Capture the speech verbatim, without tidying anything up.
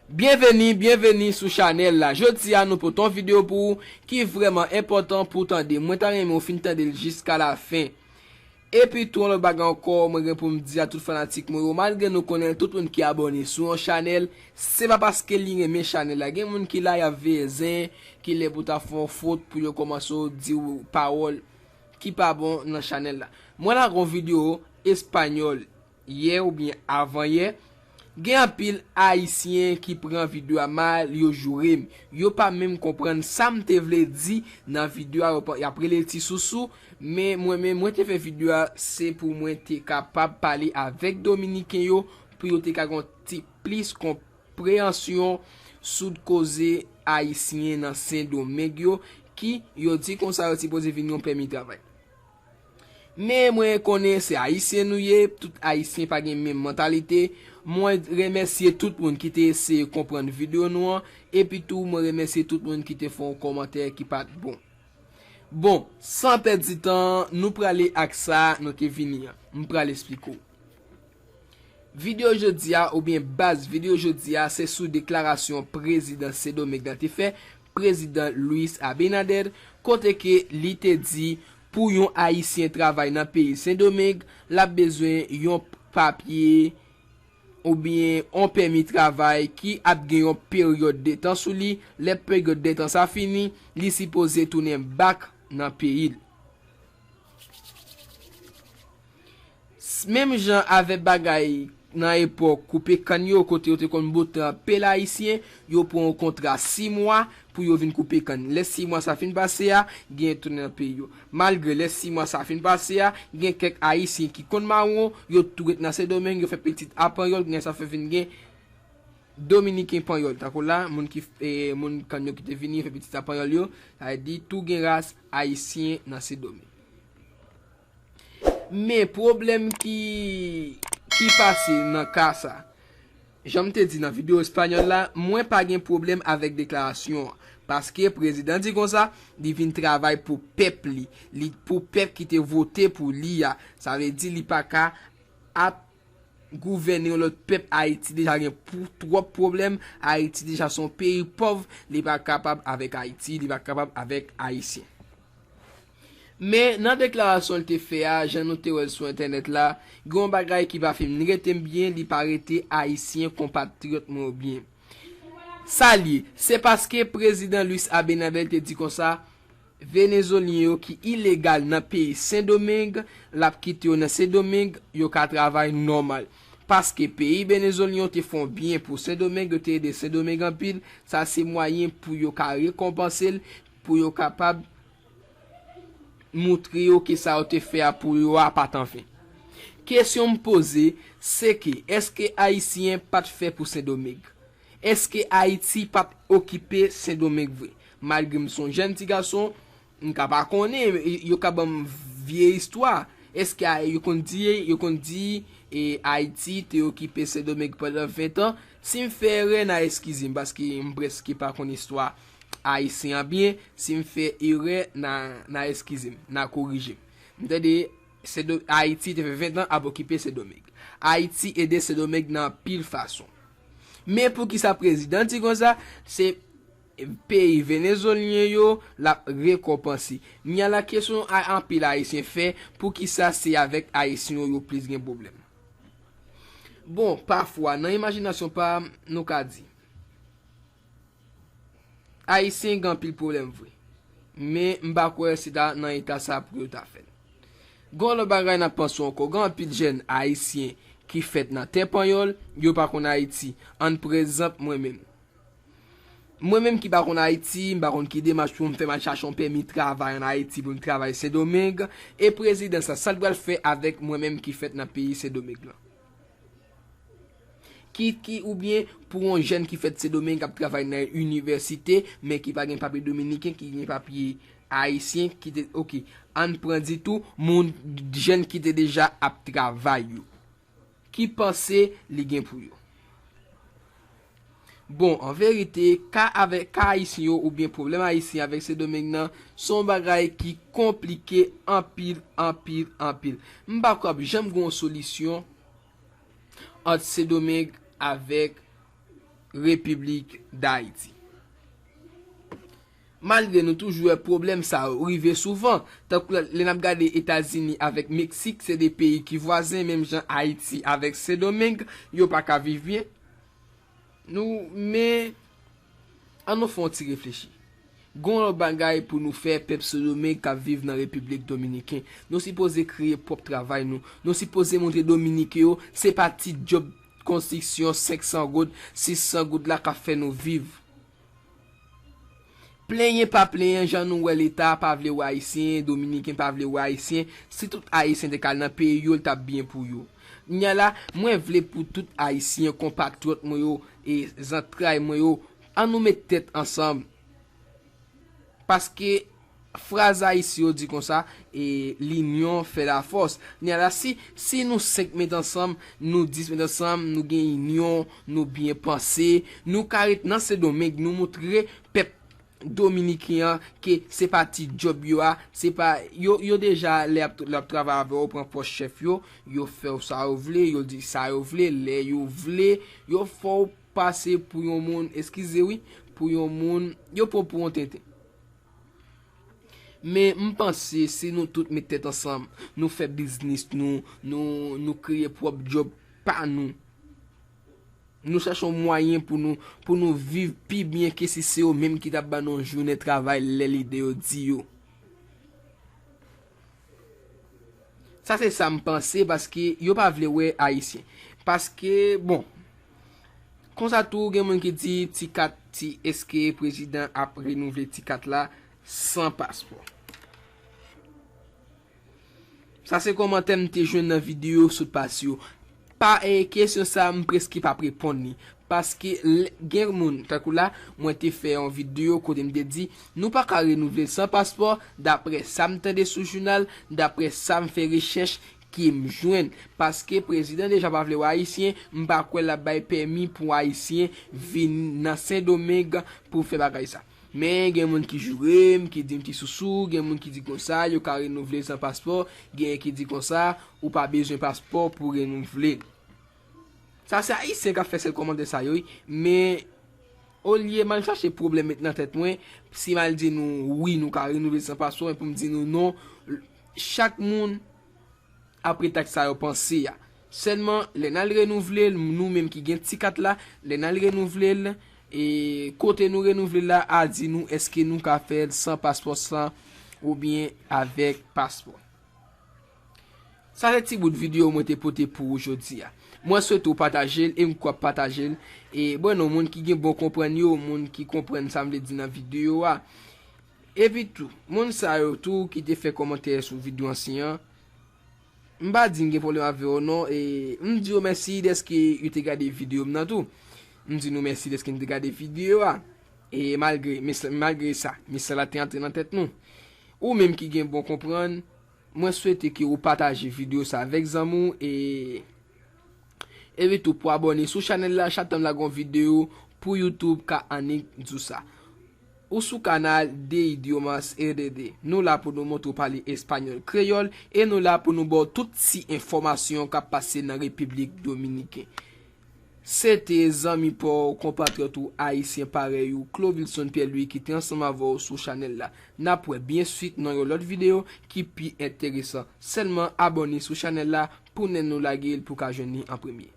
Byenveni, byenveni sou chanèl la. Jodi a nou pote yon videyo pou ou ki vrèman enpòtan pou w tande. Mwen ta renmen w fin tande l jiska la fen. Epi tou yon lòt bagay ankò, mwen gen pou m di a tout fanatik mwen yo, malgre nou konnen tout moun ki abòne sou yon chanèl, se pa paske li renmen chanèl la. Gen moun ki la y ap veye zen, ki lè pou ta fè yon fot pou yo kòmanse w di w pawòl ki pa bon nan chanèl la. Mwen lage yon videyo espanyòl yè oubyen avan yè, gen anpil Ayisyen ki pran videyo a mal, yo joure m. Yo pa menm konprann sa m te vle di nan videyo a, yo pa- y ap rele l ti sousou, men mwen menm, mwen te fè videyo a, se pou mwen te kapab pale avèk Dominiken yo, pou yo te ka gen yon ti plis konpreyansyon sou koze Ayisyen nan Sendomeng yo, ki yo di konsa yo sipoze vin yon pèmi travay. Men mwen konnen se Ayisyen nou ye, tout Ayisyen pa gen menm mantalite. Mwen remèsye tout moun ki te eseye konprann videyo nou an, epi tou mwen remèsye tout moun ki te fè yon kòmantè ki pa t bon. Bon, san pèdi tan, nou prale ak sa nou te vini an. M pral esplike w. Videyo jodi a, oubyen baz videyo jodi a, se sou deklarasyon prezidan Sendomeng nan te fè, prezidan Luis Abinader, kote ke li te di pou yon Ayisyen travay nan peyi Sendomeng, l ap bezwen yon papye oubyen yon pèmi travay ki ap gen yon peryòd de tan sou li. Lè peryòd de tan sa fini, li sipoze tounen back nan peyi l. S- Menm jan avèk bagay nan epòk koupe kann yo, kote yo te konn bote anpil Ayisyen, yo pran yon kontra sis mwa pou yo vin koupe kann. Lè sis mwa sa fin pase a, gen tounen nan peyi yo. Malgre lè sis mwa sa fin pase a, gen kèk Ayisyen ki konn mawon, yo tou ret nan Sendomeng, yo fè pitit a panyòl, gen sa fè vin gen Dominiken panyòl. Tankou la, moun ki, e, moun kann yo ki te vini, fè pitit a panyòl yo, sa vle di tou gen ras Ayisyen nan Sendomeng. Men pwoblèm ki, ki pase nan ka sa, jan m te di nan videyo espanyòl la, mwen pa gen pwoblèm avèk deklarasyon an. Paske prezidan di konsa, li vin travay pou pèp li, li pou pèp ki te vote pou li a. Sa vle di li pa ka ap gouvène yon lòt pèp. Ayiti deja gen pou, twòp pwoblèm. Ayiti deja se yon peyi pòv. Li pa kapab avèk Ayiti, li pa kapab avèk Ayisyen. Men nan deklarasyon l te fè a, jan nou te wè l sou entènèt la, gen yon bagay ki pa fin rete m byen, li pa rete Ayisyen konpatriyòt mwen yo byen. Sa l ye, se paske prezidan Luis Abinader te di konsa, Venezolyen yo ki ilegal nan peyi Sendomeng, l ap kite yo nan Sendomeng, yo ka travay nòmal. Paske peyi Venezolyen yo te fè yon byen pou Sendomeng, yo te ede Sendomeng anpil, sa se mwayen pou yo ka rekonpanse l, pou yo kapab moutre yo ke sa yo te fè a pou yo a pa t anven. Kesyon m poze, se ke èske Ayisyen pa t fè pou Sendomeng? Èske Ayiti p ap okipe Sendomeng vre? Malgre m se yon jèn ti gason, m ka pa konnen, yo ka ban m vye istwa. Èske a- yo konn di, yo konn di, e, Ayiti te okipe Sendomeng pandan ven tan? Si m fè erè, n a eskize m, paske m prèske pa konn istwa ayisyen an byen. Si m fè erè, n a, n a eskize m, n a korije m. M tande Sendo- Ayiti te fè ven tan ap okipe Sendomeng. Ayiti ede Sendomeng nan anpil fason. Men poukisa prezidan di konsa, se peyi Venezolyen yo l ap rekonpanse. Nya la kesyon a anpil Ayisyen fè, poukisa se avèk Ayisyen yo yo plis gen pwoblèm? Bon, pafwa, nan imajinasyon pa m, nou ka di, Ayisyen gen anpil pwoblèm vre. Men m pa kwè se ta nan eta sa pou yo ta fè l. Gen yon lòt bagay n ap panse ankò. Gen anpil jèn Ayisyen ki fèt nan tè panyòl, yo pa konn Ayiti. Ann prezanp mwen menm. Mwen menm ki pa konn Ayiti, m pa konn ki demach pou m fè m al chache yon pèmi travay ann Ayiti pou m travay Sendomeng, e prezidan sa, sa l pral fè avèk mwen menm ki fèt nan peyi Sendomeng lan? Ki, ki, oubyen pou yon jèn ki fèt Sendomeng k ap travay nan inivèsite, men ki pa gen papye dominiken, ki gen papye ayisyen, ki te, oke, ann pran di tou, moun, jèn ki te deja ap travay yo. Ki panse li gen pou yo? Bon, an verite, ka avèk, ka ayisyen yo oubyen pwoblèm ayisyen avèk Sendomeng nan, se yon bagay ki konplike anpil, anpil, anpil. M pa kwè ap janm gen yon solisyon ant Sendomeng avèk Repiblik Dayiti. Malgre nou toujou wè pwoblèm sa yo rive souvan, tankou lè n ap gade Etazini avèk Meksik, se de peyi ki vwazen, menm jan Ayiti avèk Sendomeng, yo pa ka viv byen. Nou, men, ann nou fè yon ti reflechi. Gon lòt bagay pou nou fè pèp Sendomeng k ap viv nan Repiblik Dominiken. Nou sipoze kreye pwòp travay nou. Nou sipoze montre Dominiken yo, se pa ti djòb konstriksyon senk san goud, sis san goud la k ap fè nou viv. Plenyen pa plenyen, jan nou wè Leta pa vle wè Ayisyen, Dominiken pa vle wè Ayisyen. Si tout Ayisyen te ka al nan peyi yo, l t ap byen pou yo. Kounya la, mwen vle pou tout Ayisyen, konpatriyòt mwen yo, e zantray mwen yo, ann nou met tèt ansanm. Paske fraz ayisyen yo di konsa, e, l'union fait la force. Kounya la, si, si nou senk met ansanm, nou dis met ansanm, nou gen inyon, nou byen panse, nou ka ret nan Sendomeng, nou montre pèp dominiken an ke se pa ti djòb yo a, se pa, yo, yo deja, lè y ap, lè y ap travay avè w, pran pòs chèf yo, yo fè w sa yo vle, yo di sa yo vle, lè yo vle, yo fè w pase pou yon moun, eskize wi, pou yon moun, yo pran w pou yon tenten. Men m panse si nou tout met tèt ansanm, nou fè biznis nou, nou, nou kreye pwòp djòb pa nou. Nou chèche yon mwayen pou nou, pou nou viv pi byen ke si se yo menm ki t ap ban nou yon jounen travay lè lide yo di yo. Sa se sa m panse, paske yo pa vle wè Ayisyen. Paske, bon, konsa tou, gen moun ki di ti kat, ti, èske prezidan ap renouvle ti kat la san paspò? Sa se kòmantè m te jwenn nan videyo sot pase yo. Pa, e, kesyon sa a, m prèske p ap reponn li. Paske l-, gen moun, tankou la, mwen te fè yon videyo kote m te di, nou pa ka renouvle l san paspò, daprè sa m tande sou jounal, daprè sa m fè rechèch, ke m jwenn. Paske prezidan deja pa vle wè Ayisyen, m pa kwè l ap bay pèmi pou Ayisyen vin nan Sendomeng pou fè bagay sa. Men gen moun ki joure m, ki di m ti sousou, gen moun ki di konsa, yo ka renouvle l san paspò, genyen ki di konsa, ou pa bezwen paspò pou renouvle l. Sa se Ayisyen k ap fè sèl kòmantè sa yo, wi. Men, olye m al chache pwoblèm met nan tèt mwen, si m al di nou, wi, nou ka renouvle l san paspò, men pou m di nou non, chak moun, apre tak sa yo panse a. Sèlman, lè n al renouvle l, nou menm ki gen ti kat la, lè n al renouvle l, e kote nou renouvle l la, a di nou èske nou ka fè l san paspò, san oubyen avèk paspò. Sa se ti bout videyo mwen te pote pou ou jodi a. Mwen swete w pataje l e m kwè w ap pataje l. E bon, non, moun ki gen bon konprann yo, moun ki konprann sa m vle di nan videyo a. Epi tou, moun sa yo tou ki te fè kòmantè sou videyo ansyen an, m pa di m gen pwoblèm avè yo non, e m di yo mèsi dèske yo te gade videyo m nan tou. M di nou mèsi dèske n te gade videyo a. E malgre, mes-, malgre sa, mesaj la te antre nan tèt nou. Ou menm ki gen bon konprann, mwen swete ke ou pataje videyo sa avèk zanmi w e, epi tou pou abòne sou chanèl la, chak tan m lage yon videyo pou YouTube ka annik di w sa. Ou sou kanal de Idiomas R D D. Nou la pou nou montre w pale espanyòl, kreyòl, e nou la pou nou ba w tout ti enfòmasyon k ap pase nan Repiblik Dominiken. Se te zanmi pa w, konpatriyòt ou, ayisyen parèy ou, Clovilson Pierre Louis ki te ansanm avè w sou chanèl la. N ap wè byen swit nan yon lòt videyo ki pi enteresan. Sèlman abòne sou chanèl la pou lè nou lage l pou w ka jwenn li an premye.